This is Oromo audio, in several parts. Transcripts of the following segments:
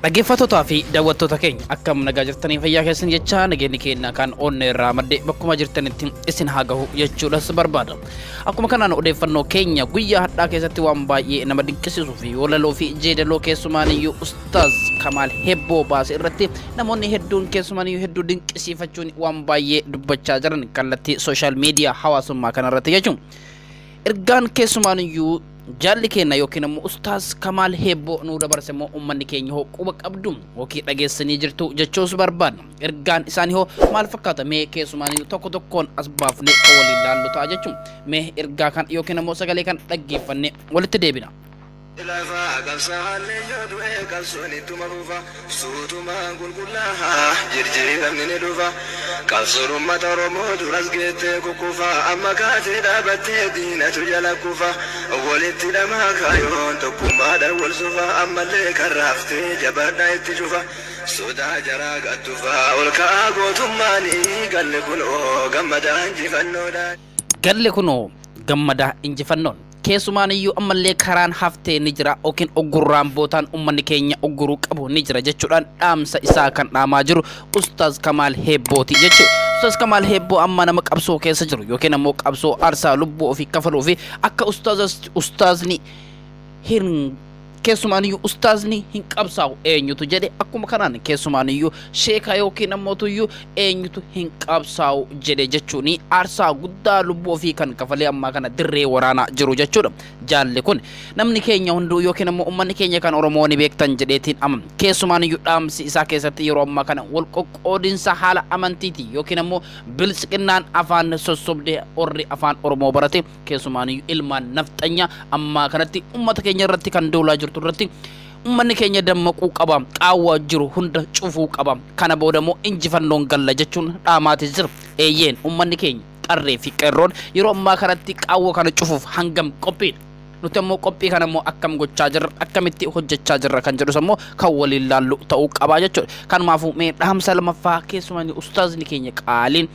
Dhaggeeffattootaa fi daawwattoota keenya akkam nagaa jirtanii fayyaa keessan jecha nageenyi keenya kan onne irraa madde bakkuma jirtanitti isin haa gahu jechuudhas barbaada. Akkuma kanaan odeeffannoo keenya guyyaa hadhaa keessatti waan baay'ee nama dinqisiisuu fi walaloo fi jeedaloo keessumaaniyyuu Ustaaz Kamaal Hebboo baase irratti namoonni hedduun keessumaaniyyuu hedduu dinqisiifachuun waan baay'ee dubbachaa jiran kallattii sooshaal miidiyaa hawaasummaa kanarratti jechuun. Ergaan keessumaaniyyuu jaalli keenya yookiin immoo Ustaaz Kamaal Hebboo nuu dabarse immoo uummanni keenya hoo quba qabdu yookiin dhageessanii jirtu jechuus barbaadna. Ergaan isaanii hoo maal fakkaata mee keessumaaniyyuu tokko tokkoon as baafnee kan waliin laallu ta'a jechuun mee ergaa kan yookiin immoo sagalee kan dhaggeeffannee walitti deebina. Lafaa qabsaa'aallee yoo du'e qabsoon ittuma fufa suutumaan qulqullaa'aa jijjiiramni ni dhufa qabsoon uummata Oromoo duras geettee kukkufa amma kaatee dhaabattee diinatu jala kufa walitti dhamaa kaayoon tokkummaadhaan wal sufa ammallee karraaftee jabaadhaa itti cufa sodaa jaraa gattufa ol ka'aa gootummaanii galle kunoo gammadaa injifannoodhaan. Galle kunoo gammadaa injifannoon. Keessumaaniyyuu ammallee karaan haftee ni jira yookiin oggurraan bootaan uummanni keenya ogguruu qabu ni jira jechuudhaan dhaamsa isaa kan dhaamaa jiru Ustaaz Kamaal Hebbooti jechuudha. Ustaaz Kamaal Hebboo amma nama qabsoo keessa jiru yookiin ammoo qabsoo aarsaa lubbuu ofii kafaluu fi akka ustaazni hin keessumaaniyyuu ustaazni hin qabsaa'u eenyutu jedhe akkuma kanaan keessumaaniyyuu sheekaa yookiin ammootuyyuu eenyutu hin qabsaa'u jedhe jechuun aarsaa guddaa lubbuu ofii kan kafalee ammaa kana dirree waraanaa jiru jechuudha. Jaalli kun namni keenya hunduu yookiin ammoo uummanni keenya kan Oromoo ni beektan jedheetiin amam. Keessumaaniyyuu dhaamsi isaa keessatti yeroo ammaa kana wal qoqqoodinsa haala amantiiti yookiin ammoo biltsiqinnaan afaan sossobdee warri afaan Oromoo barate keessumaaniyyuu ilmaan nafxanyaa ammaa kanatti uummata keenya irratti kan duulaa jirtu irratti uummanni keenya dammaquu qaba qaawwa jiru hunda cufuu qaba kana booda immoo injifannoon galla jechuun dhaamaatis jira. Eeyyeen uummanni keenya qarree fi qeerroon yeroo ammaa kanatti qaawwa kana cufuuf hangam qophiidha. Nuti ammoo qophii kana immoo akkam gochaa jirra akkamitti hojjechaa jirra kan jedhus ammoo kan waliin laallu ta'uu qabaa jechuudha. Kanumaafuu mee dhaamsa lammaffaa keessumaa ustaazni keenya qaaliin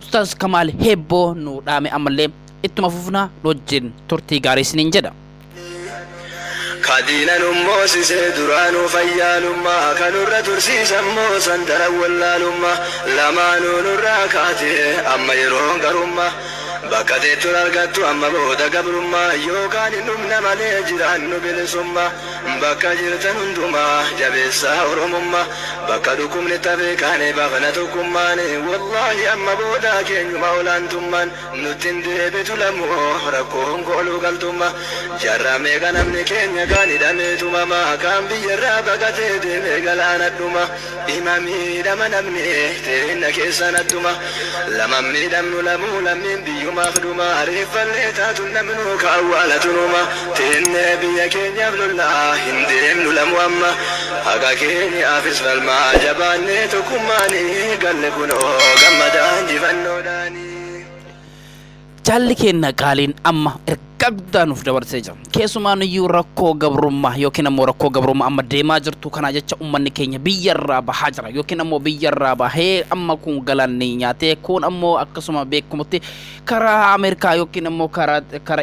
Ustaaz Kamaal Hebboo nu dhaame ammallee ittuma fufnaa nu wajjin turtii gaarii isiniin jedha. Kadiina nummoosisee duraanuu fayyaalummaa kanurra tursiisan moo sandara wallaalummaa lamaanuu nurraa kaatee amma yeroon garummaa bakka teettuun argattu amma booda gabrummaa yookaan hin dhumna malee jiraannu bilisummaa bakka jirtan hundumaa jabeessaa oromummaa bakka dhukkubni tafee kaanee baafna tokkummaan wallaahi amma booda keenyuma olaantummaan nutti hin deebitu lamoo rakkoon kooluu galtummaa jarraa meeqa namni keenya kaan hidhamee tumamaa kaan biyyarraa baqatee deemee galaana dhuma dhima miidhama namni teenna keessan adduma lama miidhamnu lamuu lammiin biyyumaaf dhuma reeffallee taatu namnuu ka awwaalatu numa teennee biyya keenyaaf lollaa hin deemnu lamu amma haqa keenyaafis falmaa jabaannee tokkummaanii galle kunoo gammadaa injifannoodhaanii. Jaalli keenya qaaliin amma ergaa guddaa nuuf dabarsee jira. Keessumaaniyyuu rakkoo gabrummaa yookiin ammoo rakkoo gabrummaa amma deemaa jirtu kana jecha uummanni keenya biyyarraa bahaa jira yookiin ammoo biyyarraa bahee amma kun galaanni nyaatee kun ammoo akkasuma beekamutti karaa Ameerikaa yookiin ammoo karaa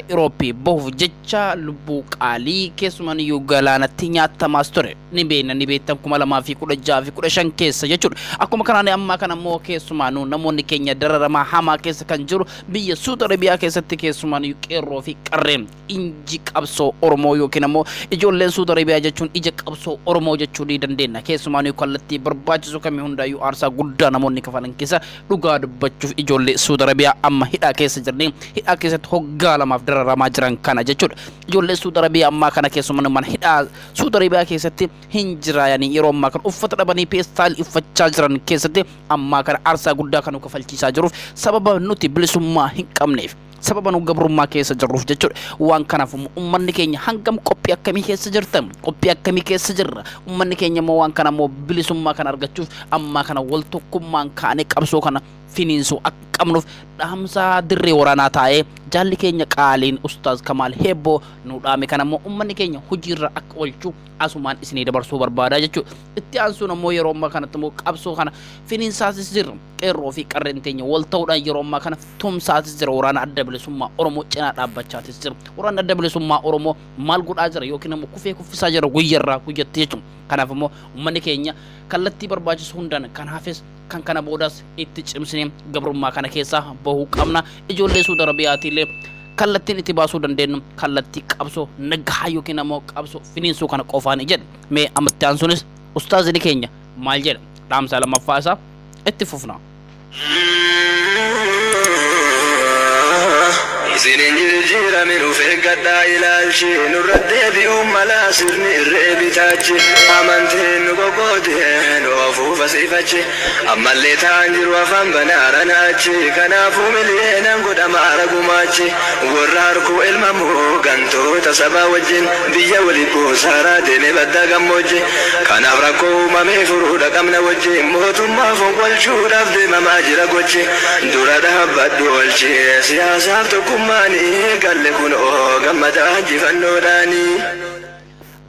Irooppii bahuuf jecha lubbuu qaalii keessumaaniyyuu galaanatti nyaatamaas ture. Ni beekna ni beektan 2016 fi 15 keessa jechuudha. Akkuma kanaan ammaa kana ammoo keessumaanuu namoonni keenya dararamaa hamaa keessa kan jiru biyya Suudi Arabiyaa keessatti keessumaaniyyuu qeerroo fi qarreen inji qabsoo Oromoo yookiin ammoo ijoolleen Suudi Arabiyaa jechuun ija qabsoo Oromoo jechuu ni dandeenya. Keessumaaniyyuu kallattii barbaachisu kamii hundaayyuu aarsaa guddaa namoonni kafalan keessa dhugaa dubbachuuf ijoollee Suudi Arabiyaa amma hidhaa keessa jiranii hidhaa keessatti hoggaa lamaaf dararamaa jiran kana jechuudha. Ijoollee Suudi Arabiyaa ammaa kana keessumaa mana hidhaa Suudi Arabiyaa keessatti hin jiraayanii yeroo ammaa kana uffata dhabanii peestaalii uffachaa jiran keessatti ammaa kana aarsaa guddaa kan nu kafalchiisaa jiruuf sababa nuti bilisummaa hin qabneef sababa nu gabrummaa keessa jirruuf jechuudha. Waan kanaaf uummanni keenya hangam qophii akkamii keessa jirtan qophii akkamii keessa jirra uummanni keenya immoo waan kana immoo bilisummaa kana argachuuf ammaa kana wal tokkummaan kaanee qabsoo kana finiinsuu qabnuuf dhaamsa dirree waraanaa taa'ee jaalli keenya qaaliin Ustaaz Kamaal Heebboo nu dhaame kan ammoo uummanni keenya hojiirra akka oolchu asumaan isinii dabarsuu barbaada jechuudha. Itti aansuun ammoo yeroo ammaa kanatti immoo qabsoo kana finiinsaatis jira. Qeerroo fi qarreen teenya wal ta'uudhaan yeroo ammaa kana tumsaatis jira. Waraana adda bilisummaa Oromoo cinaa dhaabbachaatis jira. Waraana adda bilisummaa Oromoo maal godhaa jira yookiin ammoo kufee kuffisaa jira guyyarraa guyyatti jechuudha. Kanaaf immoo uummanni keenya kallattii barbaachisu hundaan kan hafes kan kana boodas itti cimsinee gabrummaa kana keessaa bahuu qabna. Ijoollee Suudi Arabiyaatiillee kallattiin itti baasuu dandeenyu kallattii qabsoo nagaa yookiin ammoo qabsoo finiinsuu kana qofaan jedha. Mee ammatti aansuunis ustaazni keenya maal jedha? Dhaamsa lammaffaa isaa itti fufna. Isinin jijjiirame nuuf eeggadhaa ilaalchi nurra deebi'uun malaa sirni irree bitaachi amantiin nu qoqqoode nu ofuufa siifachi ammallee ta'an jiru afaan banaara naachi kanaafuu miliyeenaan godhama ara gumaachi warra harkuu elmamoo gantoota sabaa wajjin biyya waliin buusaaraa deemee baddaa gammoojji kanaaf rakkoo uumamee furuudha qabna wajjin mootummaa fonqolchuudhaaf deemamaa jira gochi dura dhaabbadhu olchi siyaasaaf tokkummaa galle kun oo gammadaa injifannoodhaani.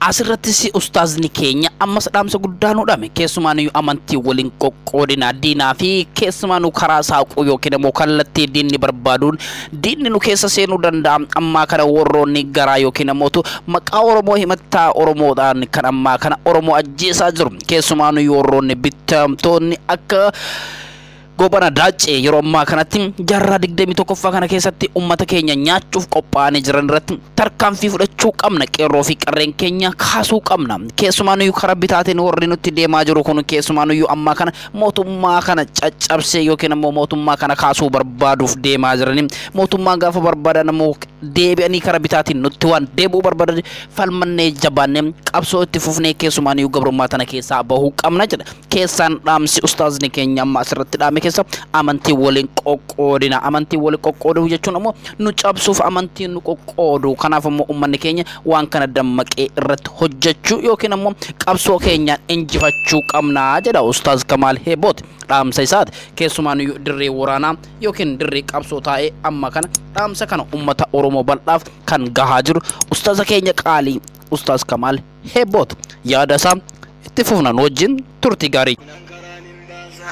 Asirrattis ustaazni keenya ammas dhaamsa guddaa nu dhaame keessumaaniyyuu amantii waliin qoqqoodina diinaa fi keessumaanuu karaa saaquu yookiin immoo kallattii diinni barbaaduun diinni nu keessa seenuu danda'a. Ammaa kana warroonni garaa yookiin immoo maqaa Oromoo himattaa Oromoodhaan kan ammaa kana Oromoo ajjeesaa jiru keessumaaniyyuu warroonni bittamtoonni akka Goobana Daacee yeroo ammaa kanatti jaarraa 21ffaa kana keessatti uummata keenya nyaachuuf qophaa'anii jiran irratti tarkaanfii fudhachuu qabna. Qeerroo fi qarreen keenya kaasuu qabna. Keessumaanuyyuu karaa bitaatiin warri nutti deemaa jiru kun keessumaanuyyuu ammaa kana mootummaa kana caccabsee yookiin ammoo mootummaa kana kaasuu barbaaduuf deemaa jirani. Mootummaa gaafa barbaadan ammoo deebi'anii karaa bitaatiin nutti waan deebi'uu barbaadan falmannee jabaannee qabsoo itti fufnee keessumaanuyyuu gabrummaa tana keessaa bahuu qabna jedha. Keessaan dhaamsi ustaazni keenya amma asirratti dhaame keessa amantii waliin qoqqoodina. Amantii waliin qoqqooduu jechuun ammoo nu cabsuuf amantiin nu qoqqoodu. Kanaaf ammoo uummanni keenya waan kana dammaqee irratti hojjechuu yookiin ammoo qabsoo keenyaan injifachuu qabna jedha Ustaaz Kamaal Heebooti. Dhaamsa isaati. Keessumaan dirree waraanaa yookiin dirree qabsoo taa'ee amma kana dhaamsa kana uummata Oromoo bal'aaf kan gahaa jiru ustaaza keenya qaalii Ustaaz Kamaal Heebooti. Yaada isaa itti fufnan wajjin turtii gaarii.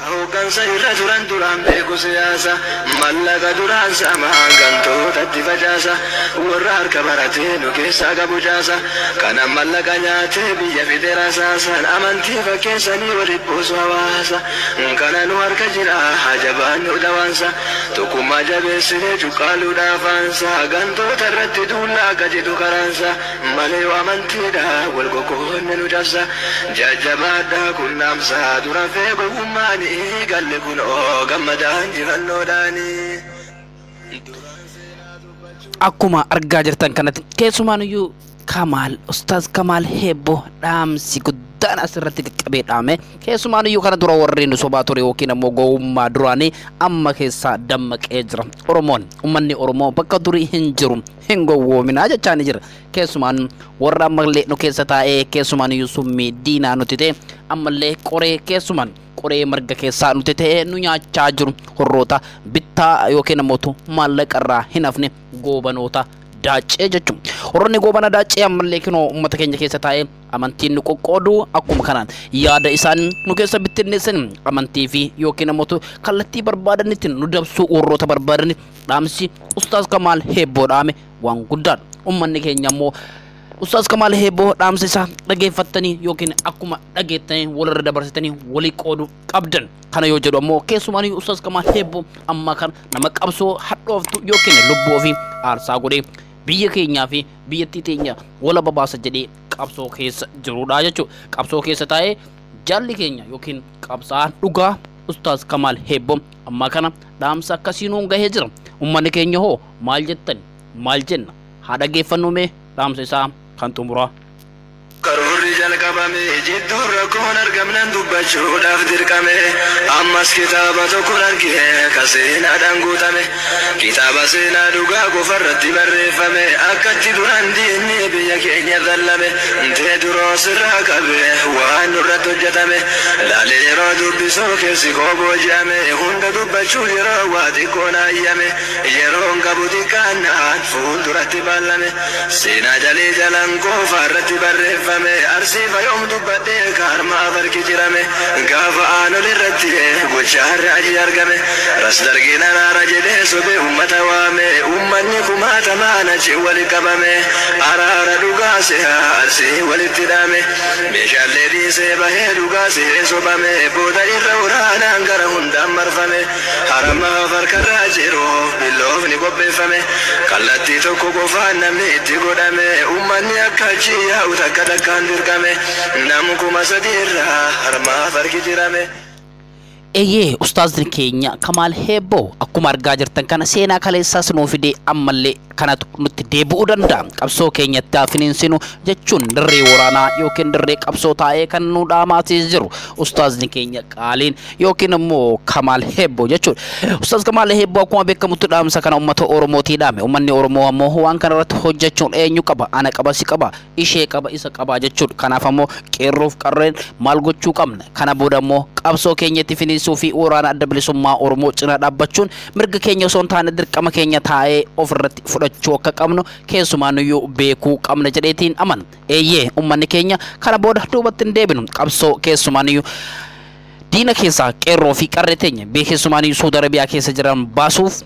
Hooggansa irra turan duraan beeku siyaasa mallaqa duraan saamaan gantootatti facaasa warra harka baratee nu keessaa qabu caasa kana mallaqa nyaatee biyya fide rasaasaan amantii fakkeessanii walitti buusu hawaasa kana nu harka jira hajabaan nu dhawaansa tokkummaa jabeessinee cuqqaaluudhaaf aansa gantoota irratti duullaa akka jedhu karaansa malee amantiidha wal qoqqoodne nu cabsa jajjabaadha kunnaamsa dura feegummaani galle kun oo gammadaa injifannoodhaani. Akkuma argaa jirtan kanatti keessumaanuyyuu Kamaal Ustaaz Kamaal Heebboo dhaamsi guddaan asirratti qaqqabee dhaame keessumaanuyyuu kana dura warreen nu sobaa ture yookiin ammoo gowwummaa duraanii amma keessaa dammaqee jira. Oromoon uummanni Oromoo bakka durii hin jiru hin gowwoominaa jechaa ni jira. Keessumaan warra ammallee nu keessa taa'ee keessumaanuyyuu summii diinaa nuti ta'e ammallee qoree keessumaan qoree marga keessaa nuti ta'e nu nyaachaa jiru horroota bittaa yookiin ammoo maallaqa irraa hin hafne goobanoota Daacee jechuun. Horroonni goobana Daacee ammallee kinoo uummata keenya keessa taa'ee amantiin nu qoqqoodu akkuma kanaan yaada isaan nu keessa bittinneessan amantii fi yookiin ammoo kallattii barbaadanitti nu dabsuu warroota barbaadanitti dhaamsi Ustaaz Kamaal Heebboo dhaame waan guddaadha. Uummanni keenya ammoo Ustaaz Kamaal Heebboo dhaamsa isaa dhageeffattanii yookiin akkuma dhageettanii walirra dabarsitanii walii qooduu qabdan. Kana yoo jedhu ammoo keessumaanii Ustaaz Kamaal Heebboo amma kan nama qabsoo hadhooftu yookiin lubbuu ofii aarsaa godhee biyya keenyaa fi biyyattii teenya wala babaasa jedhee qabsoo keessa jirudha jechuudha. Qabsoo keessa taa'ee jaalli keenya yookiin qabsaa'aan dhugaa Ustaaz Kamaal Heebboo amma kana dhaamsa akkasii nuun gahee jira. Uummanni keenya hoo maal jettan maal jenna? Haa dhaggeeffannu mee dhaamsa isaa kan xumuraa. Karoorri Shurri jalqabame jidduun rakkoon argamnan dubbachuudhaaf dirqame. Ammas kitaaba tokko arge ka seenaadhaan guutame, kitaaba seenaa dhugaa qofarratti barreeffame, akkatti duraan diinni biyya keenya dhallame ntee duroo sirraa qabe waan nurratti hojjetame laalee yeroo dubbisoo keessi koo booji'ame. Hunda dubbachuu yeroo waa xiqqoon hayyame, yeroon qabu xiqqaannaan fuulduratti baallame. Seenaa jalii jalan qofa irratti barreeffame, arsii fayoom dubbadhee kaarmaa farki jirame, gaafa aanol irratti gochaa raajii argame. Ras dargiin araara jedhee sobee ummata waame, ummanni kumaatamaan achi wali qabame, araara dhugaa se'a arsii walitti dhaame, meeshaalee dhiisee bahee dhugaa se'ee sobame. Booda irra waraanaan gara hundaan marfame, haramaa farkarraa jiruuf billoofni qopheeffame, kallattii tokko qofaan namni itti godhame, ummanni akka achi yaa'u takka takkaan dirqame, namu 3000 irraa harmaa farki jirame. Eeyyee, ustaazni keenya Kamaal Heebboo akkuma argaa jirtan kana seenaa kaleessaas nuu fidee ammallee kanatu nutti deebi'uu danda'a. Qabsoo keenyatti haa finiinsinu jechuun dirree waraanaa yookiin dirree qabsoo taa'ee kan nu dhaamaatii jiru ustaazni keenya qaaliin yookiin immoo Kamaal Heebboo jechuudha. Ustaaz Kamaal Heebboo akkuma beekamutti dhaamsa kana uummata Oromootii dhaame. Uummanni Oromoo ammoo waan kana irratti hojjechuun eenyu qaba? Ana qaba, si qaba, ishee qaba, isa qaba jechuudha. Kanaaf ammoo qeerroof qarreen maal gochuu qabna? Kana booda ammoo qabsoo keenyatti finiinsuu fi waraana adda bilisummaa Oromoo cinaa dhaabbachuun mirga keenya osoo hin taane dirqama keenya taa'ee ofirratti fudhachuu akka qabnu keessumaanuyyuu beekuu qabna jedheetiin amana. Eeyyee, uummanni keenya kana booda duubatti hin deebinu, qabsoo keessumaanuyyuu diina keessaa qeerroo fi qarree teenya keessumaanuyyuu Suudi Arabiyaa keessa jiran baasuuf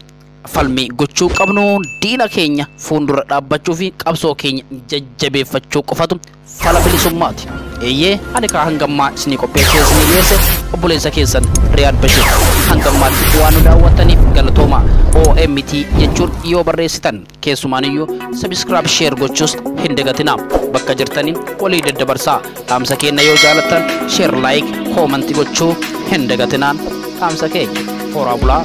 falmii gochuu qabnu, diina keenya fuuldura dhaabbachuu fi qabsoo keenya jajjabeeffachuu qofatu fala bilisummaati. Eeyyee, ani kaa hangammaa isinii qopheessee isinii dhiyeesse obboleessa keessan Riyaad Bashir. Hangammaatti waan nu daawwattaniif galatooma. OMT jechuun yoo barreessitan keessumaaniyyuu subscribe, share gochuus hin dagatinaa. Bakka jirtanii walii daddabarsaa. Dhaamsa keenya yoo jaalattan share, like, comment gochuu hin dagatinaan dhaamsa keenya. Horaa bulaa,